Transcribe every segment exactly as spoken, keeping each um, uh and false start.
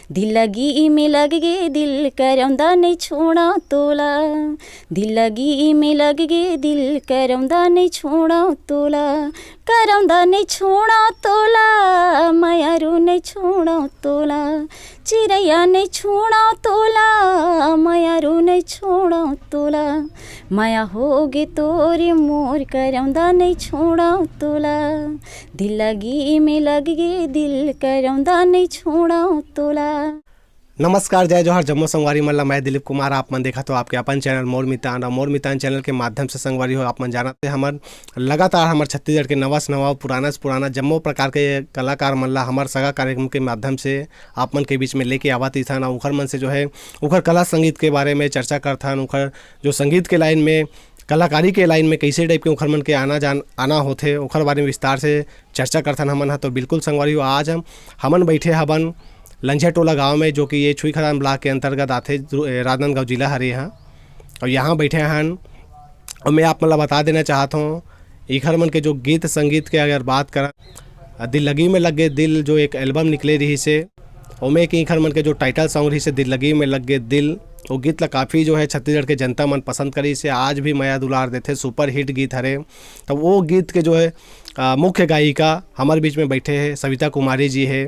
दिल लगी में लग गे दिल, करौंदा नहीं छोड़ा तोला। दिल लगी में लग गे दिल, करौंदा नहीं छोड़ा तोला। करौंदा नहीं छोड़ा तोला, मयारू नहीं छोड़ा तोला। चिरैया नहीं छोड़ा तोला, मयारू नहीं छोड़ा तोला। मया हो गे तोरे मोर, करौंदा नहीं छोड़ा तोला। दिल लगी में लग गे दिल, करौंदा नहीं छोड़ा तोला। नमस्कार, जय जोहार, जम्मो संगवारी मन ला। मैं दिलीप कुमार, आप मन देखत हो आपके अपन चैनल मोर मितान। और मोर मितान चैनल के माध्यम से संगवारी हो, आप मन जानत हे, हमर लगातार हमर छत्तीसगढ़ के नवा से नवा, पुराना से पुराना जम्मो प्रकार के कलाकार मन ला हमर सगा कार्यक्रम के माध्यम से आप मन के बीच में लेके आवत रहिथन। और उखर मन से जो है, उखर कला संगीत के बारे में चर्चा करथन, उखर जो संगीत के लाइन में, कलाकारी के लाइन में कैसे टाइप के उखर मन के आना जान, आना होथे, ओखर बारे में विस्तार से चर्चा करथन हमन ह। तो बिल्कुल संगवारी हो, आज हम, हमन बैठे हबन लंझिया टोला गांव में, जो कि ये छुईखदान ब्लॉक के अंतर्गत आथे, दु-, ए, राजनांदगांव जिला हरे यहाँ। और यहाँ बैठे हन, और मैं आप मन ला बता देना चाहत हूँ, इखर मन के जो गीत संगीत के अगर बात करन, दिल लगी में लग गे दिल जो एक एल्बम निकले रहिसे, ओमे के इखर मन के जो टाइटल सॉन्ग रहिसे दिल लगी में लग गे दिल, वो गीत ला काफ़ी जो है छत्तीसगढ़ के जनता मन पसंद करिसे, आज भी मया दुलार देथे, सुपर हिट गीत हरे। तो वो गीत के जो है, आ, मुख्य गायिका हमर बीच में बैठे हे, सविता कुमारी जी हे।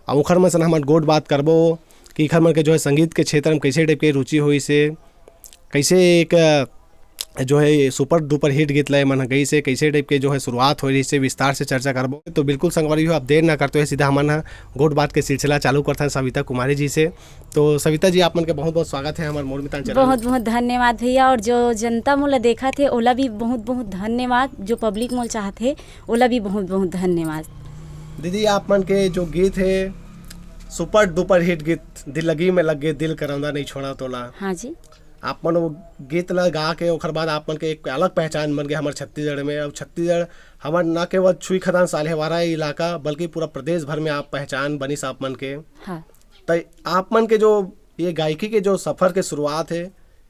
और उखर मन से हमन गोठ बात करबो कि इखर मन के जो है संगीत के क्षेत्र में कैसे टाइप के रुचि होइसे, कैसे एक, अ, जो है ये सुपर डुपर हिट गीत ला ये मन ह गइसे, कैसे टाइप के जो है शुरुआत होय रहिसे, विस्तार से चर्चा करबो। तो बिल्कुल संगवारी हो, आप देर ना करते हुए सीधा हमन ह गोठ बात के सिलसिला चालू करथन सविता कुमारी जी से। तो सविता जी, आप मन के बहुत बहुत स्वागत है हमारे मोर मितान चैनल में। बहुत बहुत धन्यवाद भैया, और जो जनता मोला देखत हे ओला भी बहुत बहुत धन्यवाद, जो पब्लिक मोल चाहत हे ओला भी बहुत बहुत धन्यवाद। दीदी, आप मन के जो गीत है सुपर डुपर हिट गीत दिल लगी में लग गे दिल, करौंदा नहीं छोड़ा तोला। हाँ जी। आप मन वो गीत ला गा के ओखर बाद आप मन के एक अलग पहचान बन गे हमर छत्तीसगढ़ में। अब छत्तीसगढ़ हमर न केवल छुईखदान साल्हेवारा इलाका बल्कि पूरा प्रदेश भर में आप पहचान बनिस आप मन के। हाँ। त आप मन के जो ये गायकी के जो सफर के शुरुआत है,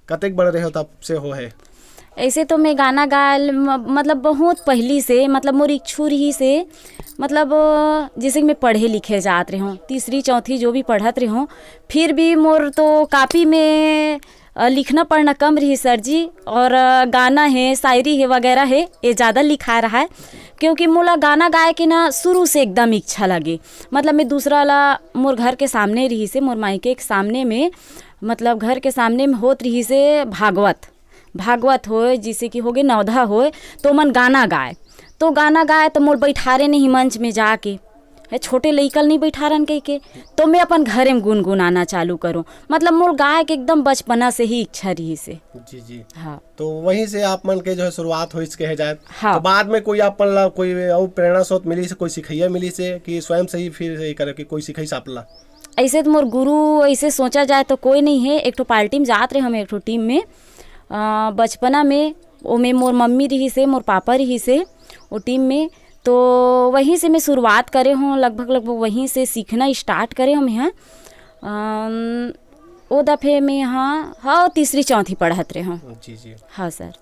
कतेक बड़े रहे हो तब से हो है? ऐसे तो मैं गाना गायल म-, मतलब बहुत पहली से, मतलब मोर इच्छू रहिसे, मतलब जैसे कि मैं पढ़े लिखे जात रहे हूँ, तीसरी चौथी जो भी पढ़त रहे हूँ, फिर भी मोर तो कॉपी में अ, लिखना पढ़ना कम रहिस सर जी, और अ, गाना है, शायरी है वगैरह है, ये ज़्यादा लिखा रहा है, क्योंकि मोला गाना गाए के ना शुरू से एकदम इच्छा लगे। मतलब मैं दूसरा ला, मोर घर के सामने रहिसे, मोर मायके के सामने में, मतलब घर के सामने में होत रहिसे भागवत, भागवत होय, जैसे कि होगे नवधा होय, तो मन गाना गाए, तो गाना गाए तो मोर बैठारे नहीं मंच में जाके, हे, छोटे लइका ल नहीं बैठारन कहिके, तो मैं अपन घरे में गुनगुनाना चालू करूँ। मतलब मोर गाय के एकदम बचपना से ही इच्छा रहिसे। जी, जी। हाँ। तो वहीं से आप मन के जो है शुरुआत होइस कहे जाए। हाँ। तो बाद में कोई आप मन ला कोई और प्रेरणा स्रोत मिलिसे, कोई सिखैया मिलिसे कि स्वयं से ही फिर ये करे कि कोई सिखाइस आप ला? ऐसे तो मोर गुरु ऐसे सोचा जाए तो कोई नहीं है। एक ठो पार्टी में जात रहे हम, एक ठो टीम में, अ, बचपना में, ओमे मोर मम्मी रहिसे, मोर पापा रहिसे, वो टीम में। तो वहीं से मैं शुरुआत करे हूँ, लगभग, लगभग वहीं से सीखना स्टार्ट करे हूँ मैं। अम, ओ दफे में, हाँ, हाँ, तीसरी चौथी पढ़त रहे हूँ। जी, जी। हाँ सर।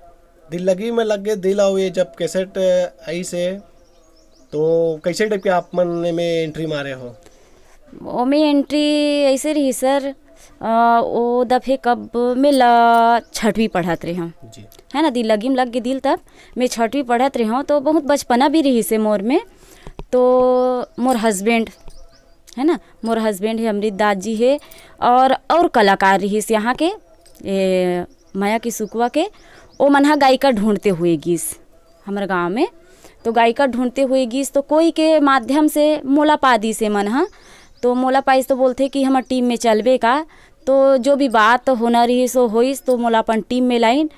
दिल लगी में लग गे दिल, और ये जब कैसेट आइसे, तो कैसे टाइप के आप मन में एंट्री मारे हो? ओमे एंट्री ऐसे रही सर, अ, ओ दफे कब मैं ला छठवीं पढ़त रहे हूँ, जी। है ना, दिल लगी में लग गे दिल, तब मैं छठवीं पढ़त रहे हूँ, तो बहुत बचपना भी रहिसे मोर में। तो मोर हस्बैंड, है ना, मोर हस्बैंड है अमृत दास जी है, और, और कलाकार रहिस यहाँ के, ए, मया की सुकवा के, ओ मन हा गायिका ढूंढते हुए गिस हमर गांव में। तो गायिका ढूंढते हुए गिस तो कोई के माध्यम से मोला पा दिस ए मन हा। तो मोला पाइस तो बोलथे कि हमर टीम में चलबे का। तो जो भी बात होना रहिस, वो होइस, तो मोला अपन टीम में लाइन।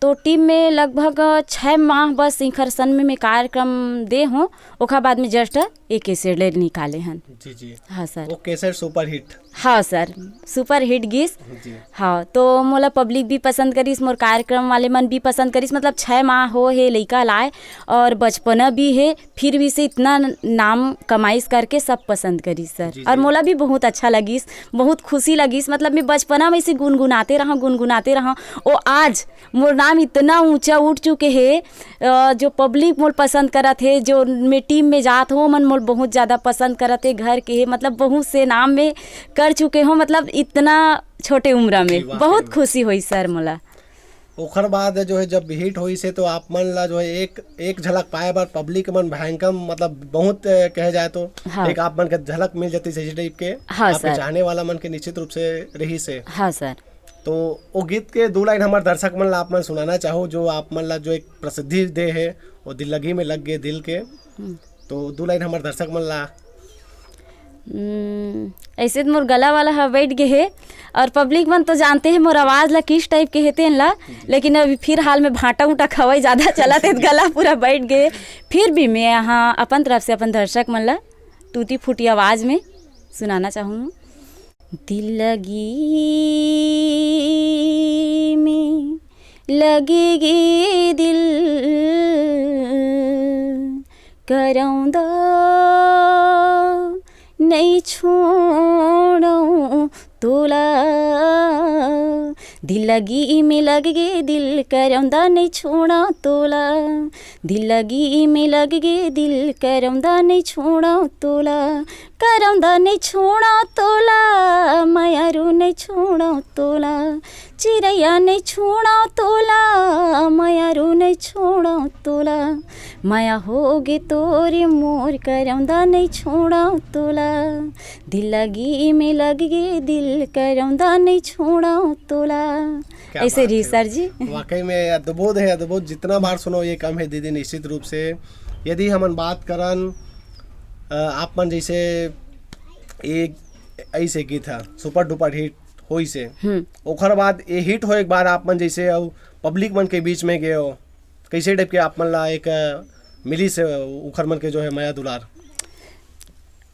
तो टीम में लगभग छः माह बस इंखर सन में मैं कार्यक्रम दे हों, ओखर बाद में just एक कैसेट ले निकाले हन। जी, जी। हाँ सर। वो कैसेट सुपरहिट। हाँ सर, सुपरहिट गिस। जी। हाँ, तो मोला पब्लिक भी पसंद करिस, मोर कार्यक्रम वाले मन भी पसंद करिस। मतलब छः माह हो हे लइका लाए, और बचपना भी हे, फिर भी से इतना न-, नाम कमाइस करके सब पसंद करिस सर। जी, और जी। मोला भी बहुत अच्छा लगिस, बहुत खुशी लगिस। मतलब मैं बचपना में से गुनगुनाते रहूँ, गुनगुनाते रहूँ। ओ आज मोर नाम इतना ऊंचा उठ चुके हे, अ, जो पब्लिक मोल पसंद करत हे, जो मैं टीम में जात हों, मन मोल बहुत ज़्यादा पसंद करत हे, घर के हे, मतलब बहुत से नाम में कर चुके हो, मतलब इतना छोटे उम्र में। जी, वाकई बहुत में। खुशी होई सर मोला। ओखर बाद जो है जब हिट होइस हे तो आप मन ला जो है एक, एक झलक पाए बर पब्लिक मन भयंकर, मतलब बहुत, अ, कहे जाए तो हाँ। एक आप मन के झलक मिल जाती सही टाइप के। हाँ आपके सर। चाहने वाला मन के निश्चित रूप से रहिस हे। हाँ सर। तो वो गीत के दू लाइन हमर दर्शक मन ला आप मन सुनाना चाहो, जो आप मन ला जो एक प्रसिद्धि दे हे, वो दिल लगी में लग गए दिल के। हम्म। तो दू लाइन हमर दर्शक मन ला। हम्म, ऐसे तो मोर गला वाला ह बैठ गए हे, और पब्लिक मन तो जानते हैं मोर आवाज़ ला किस टाइप के हे तेन ला, लेकिन अभी फिर हाल में भाटा उटा खवाई ज़्यादा चलत हे, गला पूरा बैठ गए। फिर भी मैं यहाँ अपन तरफ से अपन दर्शक मन ला टूटी फूटी आवाज़ में सुनाना चाहूँ। दिल लगी में लगेगे दिल, करौंदा नहीं छोड़ौं तोला। दिल लगी में लगेगे दिल, करौंदा नहीं छोड़ौं तोला। दिल लगी में लगेगे दिल, करौंदा नहीं छोड़ौं तोला। करौंदा नहीं छोड़ौं तोला, मयारू नहीं छोड़ौं तोला। चिरैया नहीं छोड़ौं तोला, मयारू नहीं छोड़ौं तोला। मया होगे तोरे मोर, करौंदा नहीं छोड़ौं तोला। दिल लगी में लगेगे दिल, करौंदा नहीं छोड़ौं तोला। क्या ऐसे बात रही है। सर जी। वाकई में अद्भुत है, अद्भुत। जितना बार सुनो ये कम है दीदी, निश्चित रूप से। यदि हमन बात करन, अ, आप मन जैसे एक ऐसे गीत है सुपर डुपर हिट होइस हे, हम्म। ओखर बाद ये हिट होए के बाद आप मन जैसे अउ पब्लिक मन के बीच में गए हो, कैसे टाइप के आप मन ला एक, अ, मिलिस हे ओखर मन के जो है मया दुलार?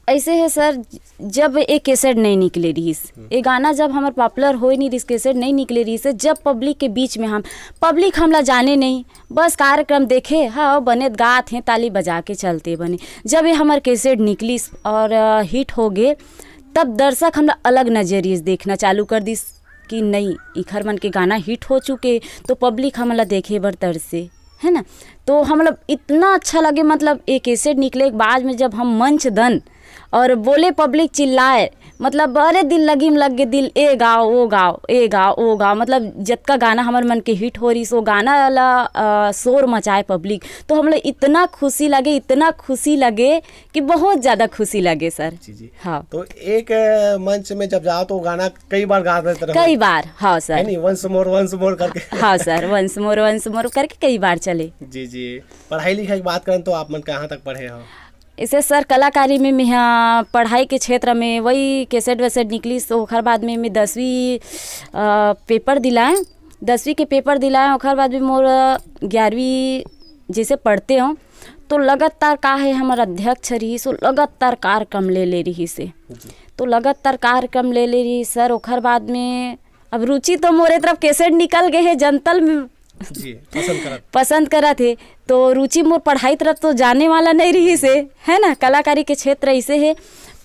ऐसे है सर, जब ये कैसेट नहीं निकले रहिस, हम्म। ये गाना जब हमर पॉपुलर होए नहीं रहिस, कैसेट नहीं निकले रहिस, जब पब्लिक के बीच में हम, पब्लिक हमला जाने नहीं, बस कार्यक्रम देखे, हाँ, बने गात हैं, ताली बजा के चलते बने। जब ये हमर कैसेट निकलिस और, अ, हिट हो गए, तब दर्शक हमला अलग नजरिए से देखना चालू कर दिस कि नहीं, इखर मन के गाना हिट हो चुके, तो पब्लिक हमला देखे बर तरसे, है ना? तो हम लोग इतना अच्छा लगे, मतलब एक कैसेट निकले के बाद में जब हम मंच दन और बोले, पब्लिक चिल्लाए, मतलब अरे दिल लगी में लग गए दिल, ए गाओ, ओ गाओ, ए गाओ, ओ गाओ, मतलब जतका गाना हमर मन के हिट हो रही, सो गाना ला, अ, शोर मचाए पब्लिक। तो हम लोग इतना खुशी लगे, इतना खुशी लगे कि बहुत ज़्यादा खुशी लगे सर। जी, जी। हाँ। तो एक, अ, मंच में जब जाओ तो वो गाना कई बार गा देते रहो। कई बार, हाँ सर। है नहीं, वंस मोर, वंस मोर करके। हाँ sir, once more, once more करके कई बार चले। जी, जी। पढ़ाई लिखाई की बात करें तो आप मन कहाँ तक पढ़े हो? इसे सर कलाकारी में मैं, हाँ, पढ़ाई के क्षेत्र में वही कैसेट वैसेट निकली, तो ओखर बाद में मैं दसवीं, अ, पेपर दिलाए, दसवीं के पेपर दिलाए, ओखर बाद में मोर ग्यारहवीं जैसे पढ़ते हो, तो लगातार का है, हमर अध्यक्ष रही, सो लगातार कार्यक्रम ले ले रही से। जी। तो लगातार कार्यक्रम ले ले रही सर। ओखर बाद में अब रुचि तो मोरे तरफ कैसेट निकल गए है, जनतल में जी, पसंद करत। पसंद करत है, तो रुचि मोर पढ़ाई तरफ तो जाने वाला नहीं रही से, है ना, कलाकारी के क्षेत्र ऐसे है।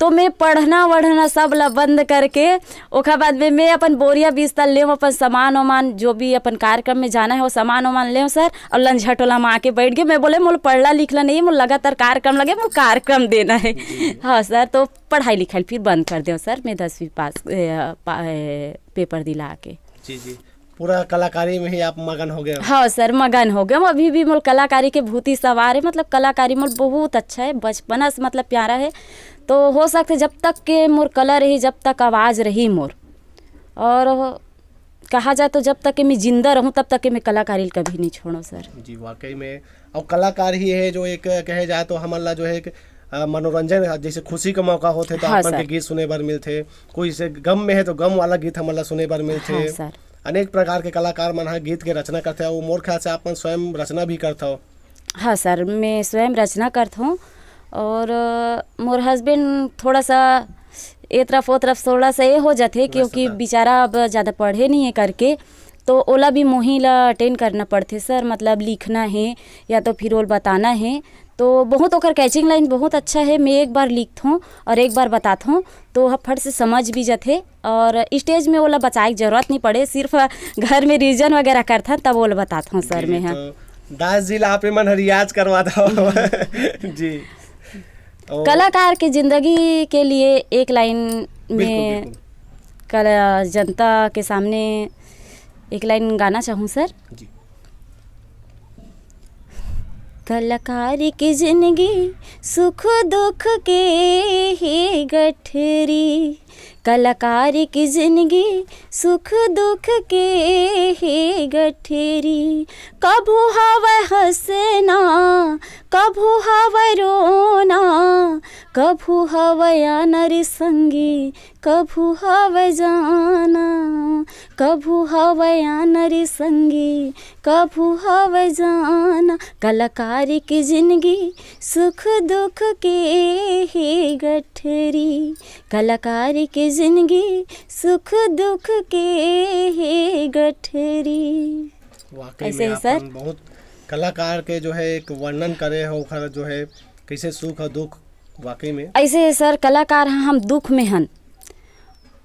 तो मैं पढ़ना वढ़ना सब ला बंद करके ओखर बाद में मैं अपन बोरिया बिस्तर लेव, अपन सामान वामान, जो भी अपन कार्यक्रम में जाना है, वो सामान वामान लेव सर, और लंझटोला में आके बैठ गए। मैं बोले, मोला पढ़ला लिखला नहीं, मोला लगातार कार्यक्रम लगे, मोला कार्यक्रम देना है। जी। हाँ सर, तो पढ़ाई लिखाई फिर बंद कर देव सर, मैं दसवीं पास, ए, पा-, ए, पेपर दिला के। जी, जी। पूरा कलाकारी में ही आप मगन हो गए हो। हाँ सर, मगन हो गए। अभी भी मोर कलाकारी के भूत ही सवार है, मतलब कलाकारी मोर बहुत अच्छा है, बचपना से मतलब प्यारा है। तो हो सकते जब तक के मोर कला रही, जब तक आवाज़ रही मोर, और कहा जाए तो जब तक के मैं जिंदा रहूँ, तब तक के मैं कलाकारी कभी नहीं छोड़ो सर। जी, वाकई में। और कलाकार ही है जो एक कहे जाए तो हमन ला जो है एक, अ, मनोरंजन, जैसे खुशी का मौका होथे तो हाँ अपन के सर। गीत सुने बर मिलथे, कोई से गम में है तो गम वाला गीत हमन ला सुने बर मिलथे। हाँ सर। अनेक प्रकार के कलाकार मन ह गीत के रचना करथे, और मोर ख्याल से आप मन स्वयं रचना भी करथव। हाँ सर, मैं स्वयं रचना करथौं और, अ, मोर हस्बैंड थोड़ा सा ए तरफ ओ तरफ थोड़ा सा ये हो जाथे, क्योंकि व्यस्तता। बेचारा अब ज़्यादा पढ़े नहीं है करके, तो ओला भी मोही ला अटेंड करना पड़थे सर, मतलब लिखना है या तो फिर ओला बताना है, तो बहुत ओकर कैचिंग लाइन बहुत अच्छा है। मैं एक बार लिखथौं और एक बार बताथौं, तो ओह फट से समझ भी जाथे और स्टेज में ओला बचाए के जरूरत नहीं पड़े, सिर्फ घर में रिवीजन वगैरह करथन तब ओला बताथौं सर जी, मैं ह। तो दास जी ला आप मन रियाज करवा दो। जी। और कलाकार के जिंदगी के लिए एक लाइन बिल्कुल, में बिल्कुल। कला, जनता के सामने एक लाइन गाना चाहूँ सर। जी। कलाकार के जिंदगी सुख दुख के हे गठरी, कलाकार के जिंदगी सुख दुख के हे गठरी। कभू हवय हंसना, कभू हवय रोना, कभू हवय आनर संगी, कभू हवय जाना, कभू हवय आनर संगी, कभू हवय जाना। कलाकार के जिंदगी सुख दुख के हे गठरी, कलाकार के जिंदगी सुख दुख के हे गठरी। वाकई ऐसे में ही सर। आपन बहुत कलाकार के जो है एक वर्णन करे हो, ओकर जो है कैसे सुख और दुख, वाकई में। ऐसे है सर, कलाकार ह हम दुख में हन,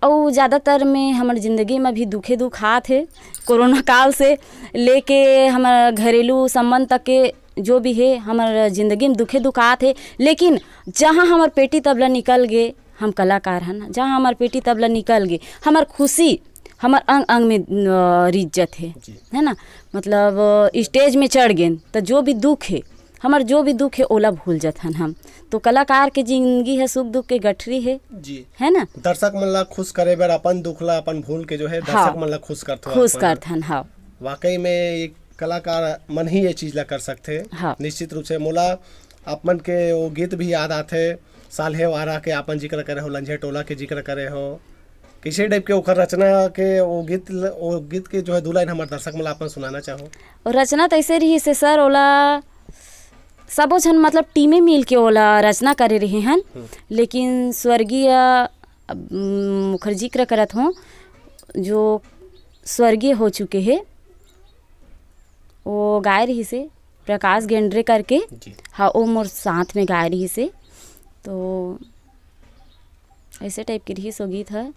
अउ ज़्यादातर में हमर जिंदगी में भी दुखे दुख आत हे। कोरोना काल से लेके हमर घरेलू संबंध तक के जो भी हे, हमर जिंदगी में दुखे दुख आत हे। लेकिन जहाँ हमर पेटी तबला निकल गे, हम कलाकार हन, जहाँ हमर पेटी तबला निकल गे, हमर खुशी हमर अंग अंग में, अ, रिज्जत हे, जी। है ना? मतलब, अ, स्टेज में चढ़ गेन, त जो भी दुख हे, हमर जो भी दुख हे, ओला भूल जथन हम। तो कलाकार के जिंदगी हे सुख दुख के गठरी हे, जी। है ना? दर्शक मन ला खुश करे बर अपन दुख ला अपन भूल के जो है, हाँ। दर्शक मन ला खुश करथो खुश अपन। करथन, हाँ। वाकई में एक कलाकार मन ही ये चीज ला कर सकथे। हाँ। निश्चित रूप से मोला आप मन के वो गीत भी याद आथे, साल्हेवारा के आपन जिक्र करे हो, लंझे टोला के जिक्र करे हो, कैसे टाइप के ओकर रचना के वो गीत ल-, वो गीत के जो है दू लाइन हमर दर्शक मन ला आपन सुनाना चाहो। और रचना तो ऐसे रही से सर, ओला सबो झन मतलब टीमे मिल के ओला रचना करे रहे हन, हम्म। लेकिन स्वर्गीय, अब, उम, ओकर जिक्र करत हों, जो स्वर्गीय हो चुके हे, वो गाए रहिस हे, प्रकाश गेंडरे करके। जी। हाँ, वो मोर साथ में गाए रहिस हे। तो ऐसे टाइप के रहिस वो गीत ह।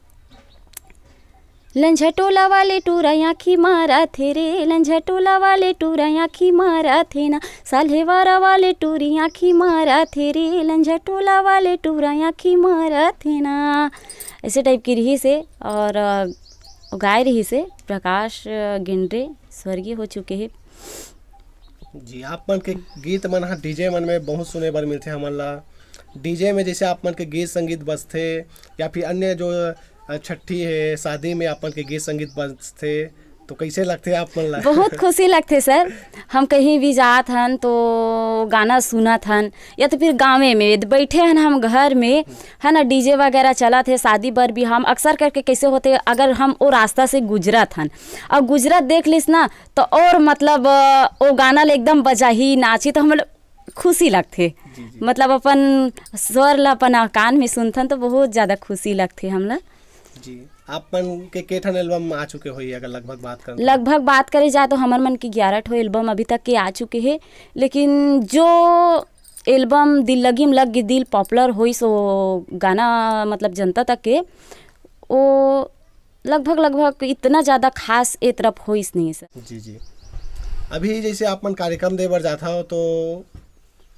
लंझटोला वाले टूरा आँखी मारा थे रे, लंझटोला वाले टूरा आँखी मारा थे ना, साल्हेवारा वाले टूरी आँखी मारा थे रे, लंझटोला वाले टूरा आँखी मारा थे ना। ऐसे टाइप के रहिस हे। और, अ, गाए रहिस हे प्रकाश, अ, गेंडरे, स्वर्गीय हो चुके हे। जी, आप मन के गीत मन ह डीजे मन में बहुत सुने बर मिलथे हमन ला। डीजे में जैसे आप मन के गीत संगीत बजथे या फिर अन्य जो, अ, छट्ठी हे, शादी में आप मन के गीत संगीत बजथे, तो कैसे लगथे आप मन ला? बहुत खुशी लगथे सर। हम कहीं भी जात हन तो गाना सुनत हन, या तो फिर गाँवे में यदि बैठे हन हम घर में, है ना, डीजे वगैरह चलत हे शादी बर भी, हम अक्सर करके कैसे होथे, अगर हम वो रास्ता से गुजरत हन और गुजरत देख लिस ना, तो और मतलब, अ, वो गाना ले एकदम बजाही, नाची, तो हम लोग खुशी लगथे। जी, जी। मतलब अपन स्वर ला अपन कान में सुनथन तो बहुत ज़्यादा खुशी लगथे हमला। जी, आप मन के के ठन एल्बम आ चुके होही अगर लगभग बात करन तो? लगभग बात करे जाए तो हमर मन के ग्यारह ठो एल्बम अभी तक के आ चुके हे, लेकिन जो एल्बम दिल लगी में लग के दिल पॉपुलर होइस, वो गाना मतलब जनता तक के, वो लगभग, लगभग इतना ज़्यादा खास ए तरफ होइस नहीं सर। जी, जी। अभी जैसे आप मन कार्यक्रम दे बर जात हव, तो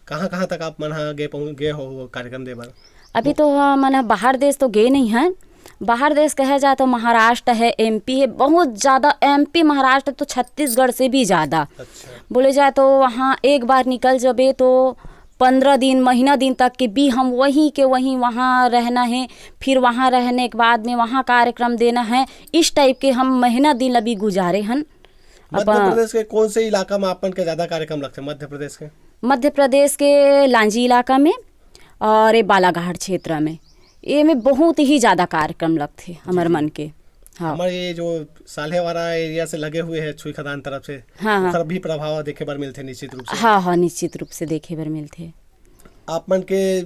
कहाँ, कहाँ तक आप मन ह गे पहुँच, गे हो कार्यक्रम दे बर? अभी तो हमन ह बाहर देश तो गे नहीं हन। बाहर देश कहे जाए तो महाराष्ट्र है, एमपी है, बहुत ज़्यादा एमपी, महाराष्ट्र तो छत्तीसगढ़ से भी ज़्यादा। अच्छा। बोले जाए तो वहाँ एक बार निकल जबे तो पंद्रह दिन, महीना दिन तक के भी हम वहीं के वहीं वहाँ रहना है, फिर वहाँ रहने के बाद में वहाँ कार्यक्रम देना है। इस टाइप के हम महीना दिन अभी गुजारे हन। मध्य अपन प्रदेश के कौन से इलाका में आप मन के ज़्यादा कार्यक्रम लगथे? मध्य प्रदेश के? मध्य प्रदेश के लांजी इलाका में और ये बालाघाट क्षेत्र में, ये में बहुत ही ज़्यादा कार्यक्रम लगथे हमर जी, जी। मन के। हाँ। हमारे ये जो साल्हेवारा एरिया से लगे हुए हैं छुई खदान तरफ से, हाँ, हाँ। ओकर भी प्रभाव देखे बर मिलथे निश्चित रूप से। हाँ, हाँ, निश्चित रूप से देखे बर मिलथे। आप मन के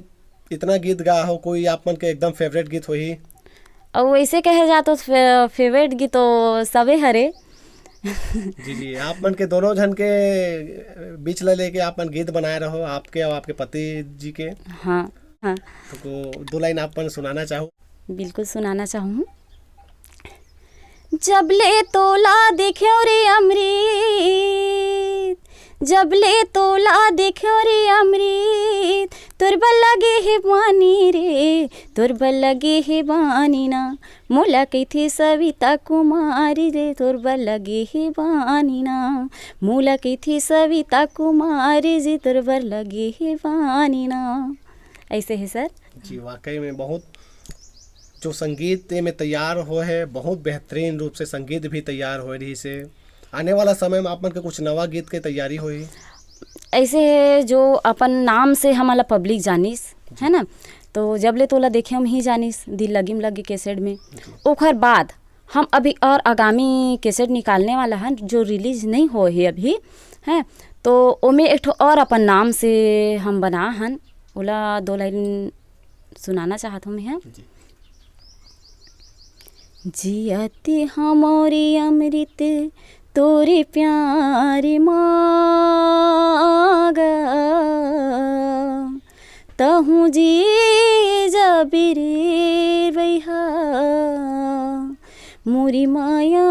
इतना गीत गा हो, कोई आप मन के एकदम फेवरेट गीत होही? अउ वैसे कहे जा तो फे-, फेवरेट गीत तो सबे हरे। जी, जी, आप मन के दोनों झन के बीच ला लेके आप मन गीत बनाए रहो, आपके और आपके पति जी के। हाँ, हाँ। तो को दो लाइन आप मन सुनाना चाहो? बिल्कुल सुनाना चाहूँ। जब ले तोला देख्यो रे अमृत, जब ले तोला देख्यो रे अमृत, तोर बर लगे हे बानी रे, तोर बर लगे हे बानी ना। मोला कहिथे सविता कुमारी रे, तोर बर लगे हे बानी ना। मोला कहिथे सविता कुमारी जी, तोर बर लगे हे बानी ना। ऐसे हे सर। जी, वाकई में बहुत जो संगीत एमे तैयार होए हे, बहुत बेहतरीन रूप से संगीत भी तैयार होए रहिस हे। आने वाला समय में आप मन के कुछ नवा गीत के तैयारी होही? ऐसे हे, जो अपन नाम से हमन ला पब्लिक जानिस, है ना, तो जब ले तोला देखे हम ही जानिस, दिल लगिम लगे कैसेट में। ओखर बाद हम अभी और आगामी कैसेट निकालने वाला हन, जो रिलीज नहीं होए हे अभी, हैं, तो ओमे एक ठो और अपन नाम से हम बना हन, ओला दो लाइन सुनाना चाहत हूँ मैं, हैं। जी। जियत हमरी अमृत तोरे प्यार मागा, तहूँ जी जाबे रे बइहा, मोरी माया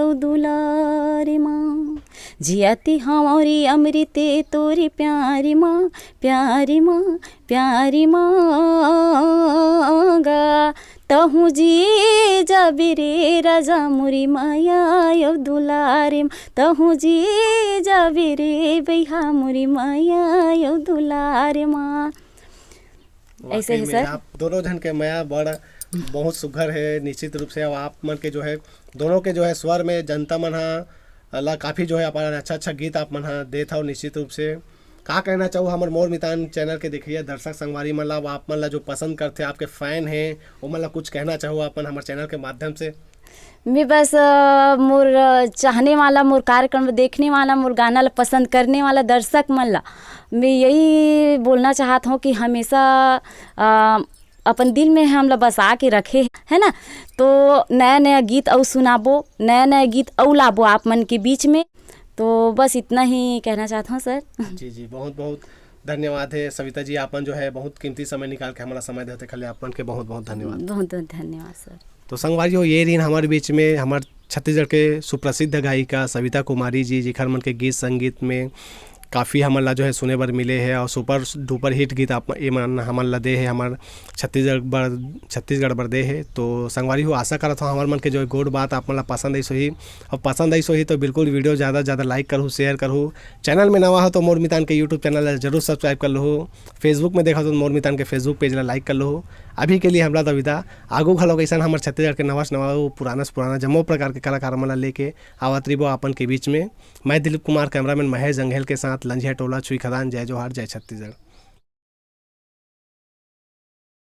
अउ दुलार मा। जियत हमरी अमृत तोरे प्यार मा, प्यार मा, प्यार मागा। तहूँ जी जाबे रे राजा मोरी माया अउ दुलार मा, तहूँ जी जाबे रे बइहा मोरी माया अउ दुलार मा। ऐसे वाकई ही में सर। आप दोनों झन के मया बड़ बहुत सुघर हे। निश्चित रूप से अब आप मन के जो है, दोनों के जो है स्वर में जनता मन हा ला काफ़ी जो है अपन अच्छा अच्छा गीत आप मन हा देत हव। निश्चित रूप से का कहना चाहू हमर मोर मितान चैनल के देखइया दर्शक संगवारी मन ला, अब आप मन ला जो पसंद करथे, आपके फैन हे, ओमन ला कुछ कहना चाहू अपन हमर चैनल के माध्यम से? मैं बस, अ, मोर, अ, चाहने वाला, मोर कार्यक्रम देखने वाला, मोर गाना ला पसंद करने वाला दर्शक मन ला मैं यही बोलना चाहत हूँ कि हमेशा, अ, अपन दिल में हमला बसा के रखे, है ना? तो नया नया गीत अउ सुनाबो, नया नया गीत अउ लाबो आप मन के बीच में। तो बस इतना ही कहना चाहत हूँ सर। जी, जी, बहुत बहुत धन्यवाद हे सविता जी, आप मन जो है बहुत कीमती समय निकाल के हमला समय देथे, खाली आप मन के बहुत बहुत धन्यवाद। बहुत बहुत धन्यवाद सर। तो संगवारी हो, ये रहिन हमर बीच में हमर छत्तीसगढ़ के सुप्रसिद्ध गायिका सविता कुमारी जी, जिखर मन के गीत संगीत में काफ़ी हमन ला जो है सुने बर मिले हे और सुपर डुपर हिट गीत आप, ये मन हमन ला दे हे, हमर छत्तीसगढ़ बर, छत्तीसगढ़ बर दे हे। तो संगवारी हो, आशा करत हूँ हमर मन के जो है गोठ बात आप मन ला पसंद आइस होही, और पसंद आइस होही तो बिल्कुल वीडियो ज़्यादा से ज़्यादा लाइक करहू, शेयर करहू। चैनल में नवा हो तो मोर मितान के यूट्यूब चैनल ला जरूर सब्सक्राइब कर लहू। Facebook में देखा तो मोर मितान के Facebook पेज ला लाइक कर लहू। अभी के लिए हमला तो विदा, आगू घलो कइसन हमर छत्तीसगढ़ के नवा से नवा, पुराना से पुराना जम्मो प्रकार के कलाकार मन ला लेके आवत रहिबो आप मन के बीच में। मैं दिलीप कुमार, कैमरामैन महेश जंघेल के साथ लंझिया टोला, छुई खदान। जय जोहार, जय छत्तीसगढ़।